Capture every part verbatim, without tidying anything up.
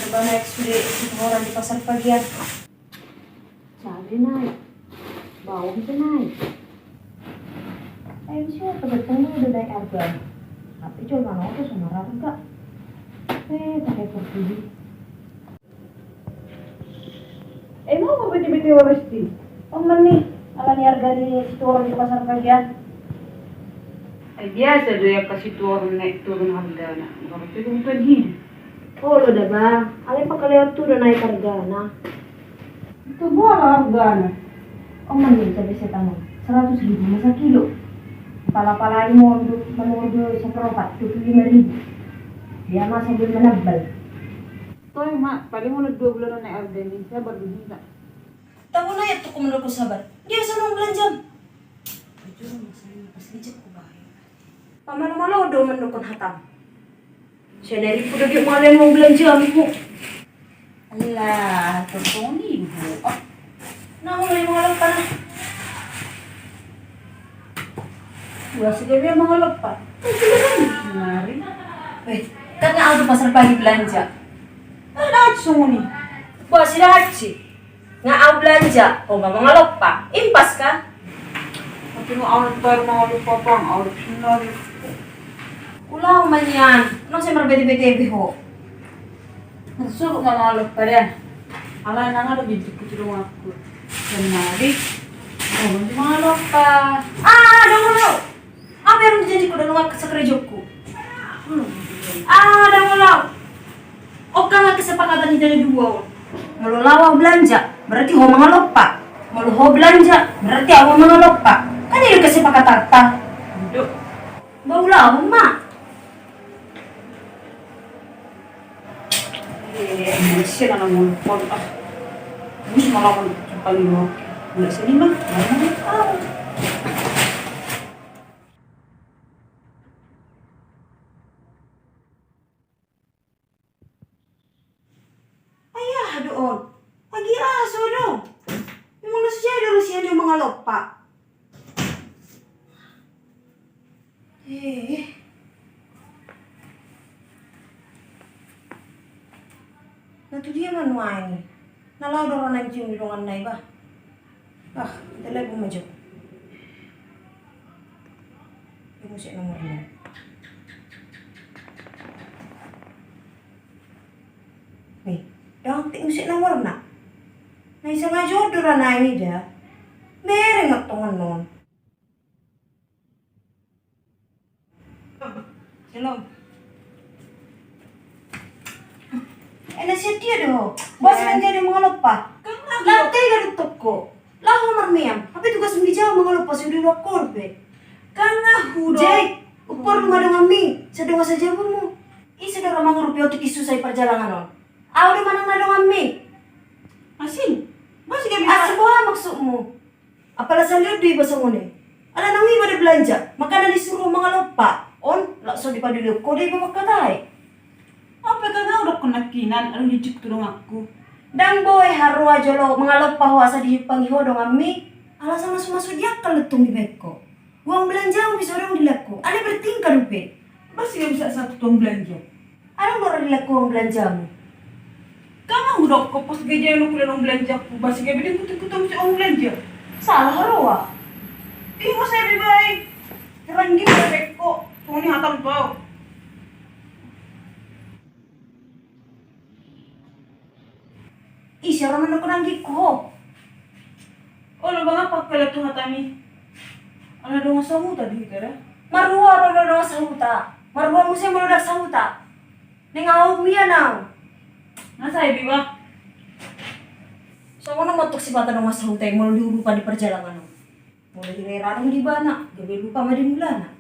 Ba naik sude sitoran di Pasar Pagian. Cabe naik, bawang pe naik. Ai bisa pe, bertemu udah naik harga. Tapi cuma mau tuh sama harga. Eh, pakai portugis. Eh, mau apa bete-bete waras di? Om mani, ala ni harga di sitoran di Pasar Pagian. Eh, biasa do ya ka sitoran naik turun hargana. Baru pe kebutuhan hidup. Olo da ba, alai pakalewat tu do naik hargana. Itu boha hargana? Om mani, cabe setan on seratus ribu ma sakilo. Pala-pala i monduk, manordo sapropat dua puluh lima ribu. Dia masa belum menebal. Toi ma, paling molo dua bulan on naik harga ni, sabar do hita. Tabo na ya tu komando ko sabar. Dia sana belanja. Jujur, masalah pas ngecek ku bae. Pamalo-malo do mandokon hatam. Saya dari kuda dia malen mau belanja mu. Alah, tongtong ni ibu. Oh. Nah, mulai mau apa nah? Gua sudah dia mau apa? Mari. Eh, kan nggak ada Pasar Pagi belanja. Ah, dah sungguh ni. Gua sudah haji. Nga au belanja, ho ma mangalompa. Impas kan? Tapi nga au na tar mangalompa pang, au dope sundari. Ulaon ma nian, nunga sai marbete-bete be ho. Marsuhut ma mangalompa da. Alai nang adong janjiku tu donganku. Sundari, ho ma mangalompa. Ah, dongan ho. Apa yang janjiku dan dongan kesekerjokku? Ah, dongan ho. Oka nga kesepakatan hita na dua on. Molo laho au belanja, berarti ho mangalompa. Molo ho belanja, berarti au mangalompa. Kan i do kesepakatanta. Ba ulaon ma. Eh, Malaysia na ngolpon ah. Bus malah mau cepat dulu. Udah sini mah. Ai aha do on? Agi aso do. Memang na so jadi do sian dia mangalompa. Eh. Na tu dia ma nuaeng i? Na laho do ra na cium di dongan nai ba. Ah, telepon ma jo. Dia musik nomornya. Nih, dang tik musik nomorna. Na i sengaja do ra na ini da. Mereng ma tongan non. Shalom. Eh, na sian dia do. Bos kan jadi mangalompa. Kan nga. Lantai gak di toko. Laho marmeam. Apa tugas menjawab mangalompa sudah dua korbe. Kan nga hudo. Jai, upor rumah donganmi. Sedang saja bumu. Ise do ra mangurupi otik i susah i parjalangan on? Au do manang na donganmi. Asing. Bos gak bisa. Asing boha maksudmu? Apala salion do iba songon i. Ala naung iba do belanja, makana disuru mangalompa. On, laos so dipaduli ho do iba mangkatai. Au pe kan nga hudokkon nangkinan, adong janjiku tu donganku. Dang boi haroa jolo mangalompa ho asa diumpangi ho donganmi. Ala so masu-masu di angka lutung di bengko. Uang belanjamu bisa adong di laku. Alai bertingkah dope. Basi gak bisa satu uang belanja. Adong do ra di laku uang belanjamu. Kan nga hudokkon pas gajian kuliah uang belanjaku, basi gak bisa ikut-ikut uang belanja. Salah haroa. Ih, masa ya baik. Terang gitu ya beko. Tuh ni hatam kau. Ise ra mandokkon anggikku ho. Olo bang apa kala tu hatami. Ala dongan sahuta do hita da. Marhua ro do dongan sahuta. Marhua muse molo ndang sahuta. Naeng au mian au. Nga sai be ba. Songon on ma tok sipata dongan sahuta i molo diurupan di parjalangan on. Molo hira-hira adong di ibana, gabe lupa ma di mulana.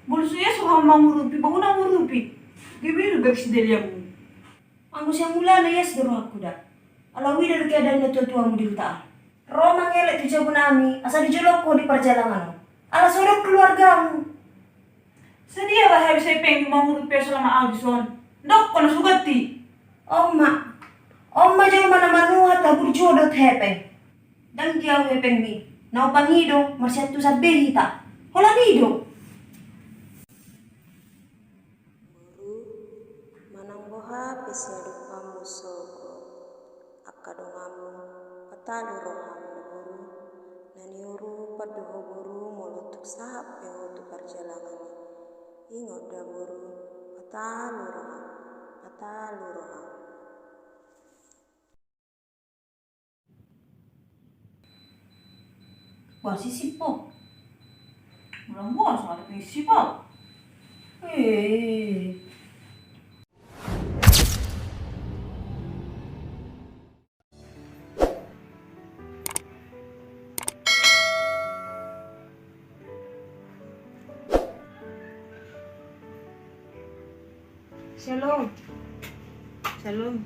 Molo so ias roham mangurupi, bangun mangurupi. Gabe do bersi daliamu. Anggo sian mulana ias do rohangku da. Ala huida do keadaan ni natuatuamu di huta an. Ro mangelek tu jabu nami, asa dijolok ho di parjalangan on. Ala so adong keluargamu. Sadia ra hepeng mangurupi selama au dison. Dokkon na suganti. On ma. On ma jolma na manuat haburju dohot hepeng. Ndang di au hepengmi. Na hupangido marsiantusan be hita. Holan i do. Siadopanmu sogot angka donganmu, patalu roham do boru. Na niurupan do ho boru molo tung sahat pe ho tu parjalangan i. Ingot da boru, patalu roham, patalu roham. Boa sisip ho. Ulang boa soal sisip ho. Eh. Shalom. Shalom.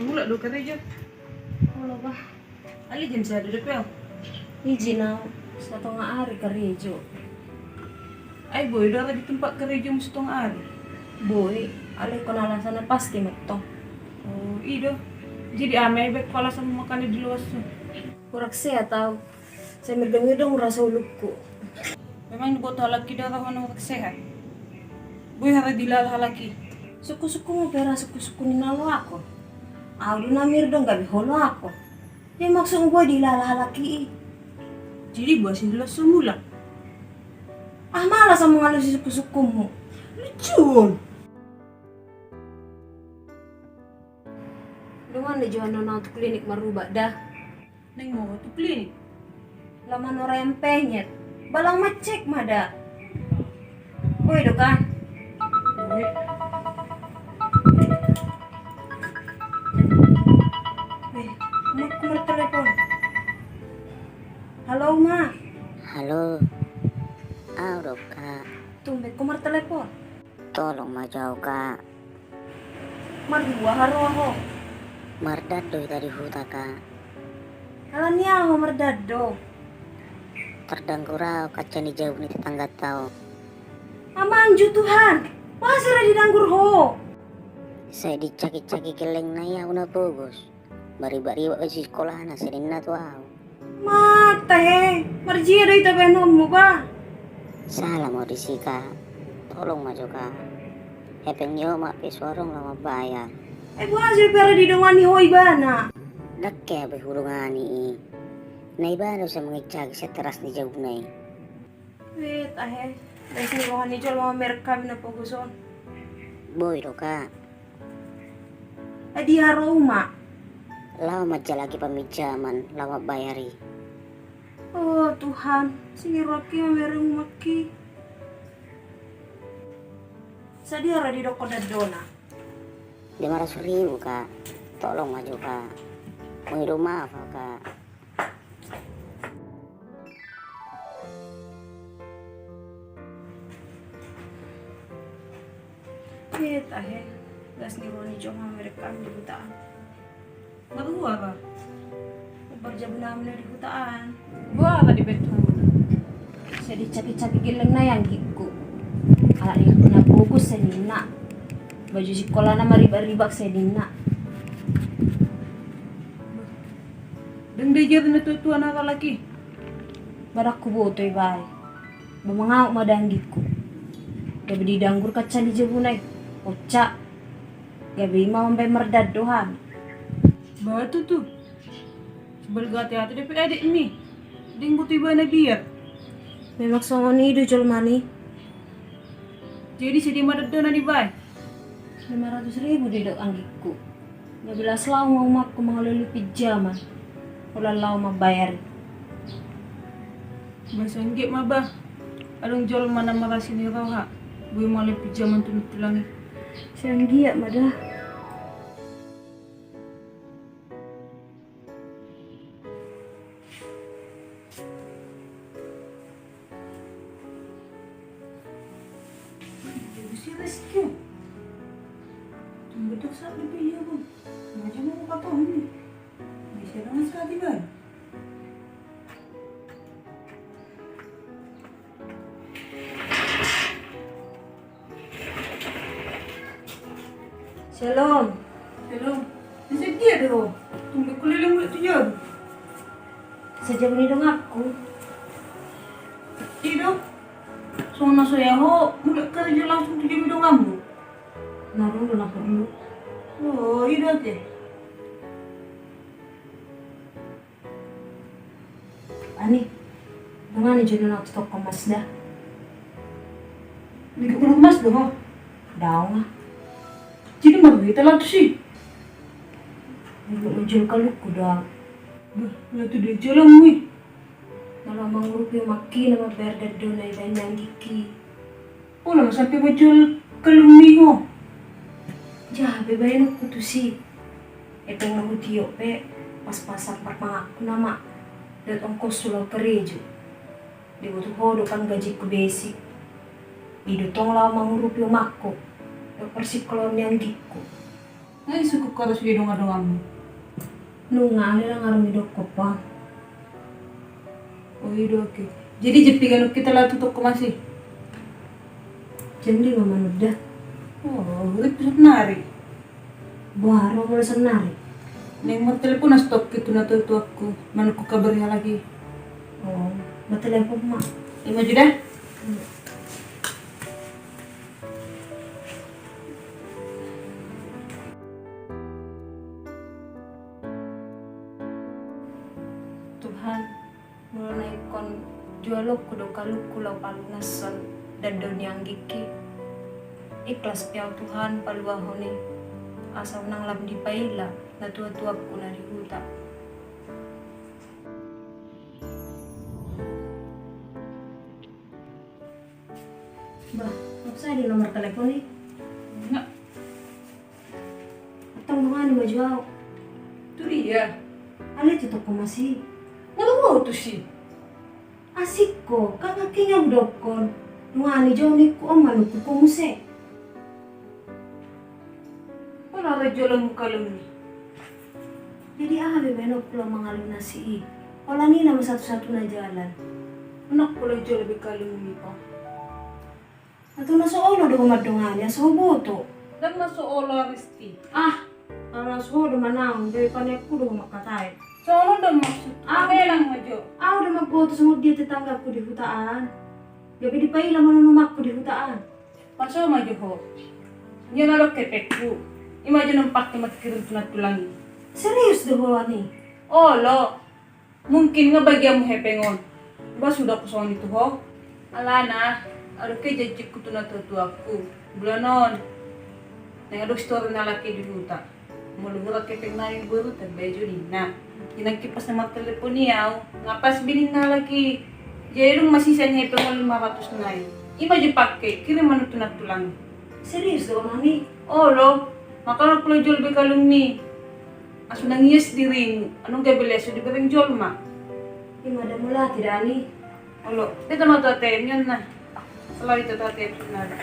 Mulak do karejo? Olo bah. Alai jam sada dope au? Ijin au, satonga ari karejo. Ai boi do ra di tempat karejomu satonga ari? Boi, alai ingkon alasanna pasti mantong. Oh, i do. Jadi aha ma i baen ho alasanmu makana di luas on? Kurang sehat au. Sai mirdong-mirdong rasa ulungku. Memang diboto halak i do ra ho na kurang sehat? Boi hira dilala halak i? Sungkun-sungkunmu pe ra sungkun-sungkun ni na loakon. Au do na mirdong gabe ho loakon. Jadi maksudmu boi dilala halak i? Jadi boasa so mulak? Aha ma alasanmu mangalusi sungkun-sungkunmu? Lucu on. Dongan na jo annon au tu klinik marubat da. Naeng ma ho tu klinik? Laho manoraian penyet. Ba laho ma cek ma da. Boi do kan? Boi. Eh, ma, ho martelepon. Halo ma. Halo. Au do kak. Tumben ho martelepon. Tolong ma jo au kak. Marhua haroa ho? Mardaddon do hita di huta kak. Alani aha ho mardaddon? Tardanggur au kaca ni jabu ni tetanggata on. Amang jo Tuhan, boasa ra didanggur ho? Sai dicaki-caki gellengna i au na pogos. Maribak-ribak baju sikolana sininna tu au. Mata he, marjia do hita baenonmu bah. Salah ma au disi kak, tolong ma jo kak. Hepeng ni omak pe so adong laho mambayar. Ai boasa pe ra didongani ho ibana? Ndang hea be hudongani i. Na ibana do sai manginsaki sian teras ni jabuna i. Weh tahe, baen ni roha ni jolma mamereng hami na pogos on. Boi do kak. Adi haro uma? Laho manjalaki paminjaman laho mambayar i. Oh Tuhan, singir rohangki mamereng umangki. Sadia ra didokkon daddona? Lima ratus ribu kak. Tolong ma jo kak. Mangido maaf au kak. Tahe, las ni roha ni jolma mamereng hami di huta an. Marhua ra? Umbar jabunami na di huta an. Boha ra dibaen tu hamuna? Sai dicaki-caki gellengna i anggingku. Alak ni na pogos sininna. Baju sikolana maribak-ribak sininna. Ndang diajar na tua-tua na halak i? Ba ndang huboto iba i. Ba mangauk ma da anggingku. Gabe didanggur kaca ni jabuna i. Oca. Gabe i ma mambaen mardaddon hami. Ba tutu. Sebal gate-ate dope adikmi. Ndang boto ibana biar. Memang songon i do jolmana i. Jadi sadia ma daddona dibaen? Lima ratus ribu didok anggingku. Gabe las laho ma umangku mangalului pinjaman. Holan laho mambayar i. Ba sai anggiat ma bah. Adong jolma na marasi ni roha. Boi mangalului pinjaman tu tulang i. Sai anggiat ma da. Jadi si Reski. Tunggu dok saat di video pun. Macam mau kata ini. Bisa dengan sekali kan? Shalom. Shalom. Bisa dia do. Tumbe kulele mulak tu jabu. Sajabu ni donganku. I do. Tong na so ia ho, mulak karejo langsung tu jolo donganmu. Na ro do na porlu. Oh, i do ate. Ani, dongani jo na tu toko emas da. Di toko emas do ho? Daong ah. Jadi marhite laho tusi? Ingkon manjolo kalungku da. Bah, laho tu dia jolo mui. Laho mangurupi omakki na mambayar dandona i baen ni anggikki. Pola ma sampe manjolo kalungmi ho. Jaha pe baenonku tusi. Epeng na hutio pe pas-pasan parmanganku nama. Dohot ongkoshu laho karejo. Diboto ho do kan gajingku besi. I do tong laho mangurupi omakku. Dohot parsingkolahon ni anggikku. Nga isungkun ho do sude dongan-donganmu? Nunga ale lang arung i dokkon pang. Oh i do oke. Jadi jempingan hita laho tu toko emas i? Jam lima manuk da. Oh, urip tu sannari. Boha ro molo sannari? Naeng martelepon ahu stop ke tu natuatuangku manungkun kabar ni halak i. Oh, martelepon ma. Ima jo da. Tuhan, molo na ingkon jolongku do kalungku laho palunashon danda ni anggikki, ikhlas pe ahu Tuhan paluahon i, asa unang lam dipaila natuatuangku na di huta. Bah, maksai do na martelepon i? Nga. Antong dongani ma jo ahu. Tu dia? Ale tu toko emas i. Molo ho tusi? Asik ho, kan nangkin ahu dokkon. Dongani jo ningku on manungkun ho muse. Pola ro jolo mu kalungmi. Jadi aha be baenonku laho mangalunasi i? Holan i nama satu-satuna jalan. Unang pola jolo be kalungmi ho. Antong na so olo do ho mandongani asa huboto. Ndang na so olo Aristi. Ah, ala so ho do manaon, gabe paniakku do ho mangkatai. So olo do maksudku. Ahu do mamboto songon dia tetanggaku di huta an. Gabe dipaila ma numakku di huta an. Paso ma jo ho. Ia na adong hepengku. Ima jo na hupake mangkirim tu nantulang i. Serius do ho ani? Olo. Mungkin nga bagianmu hepeng on. Ba suda kusoni tu ho. Alana, adong ke janjingku tu natuatuangku. Bulan on. Naeng adong sitorina halak i di huta. Molo hurang hepeng nai boru, tambai jo ninna. Inangki pas na martelepon i ahu, nga pas be ninna halak i. Jadi dung masisa ni hepeng on lima ratus nai. Ima jo pake, kirim ma tu nantulang i. Serius do ho ani? Olo, makana pola jolo be kalungmi. Asa unang ias dirimu, annon gabe lesu dibereng jolma. Ima da mulati da ani. Olo, beta ma tu ATM nion na. Selalu itu tu ATM sebenarnya.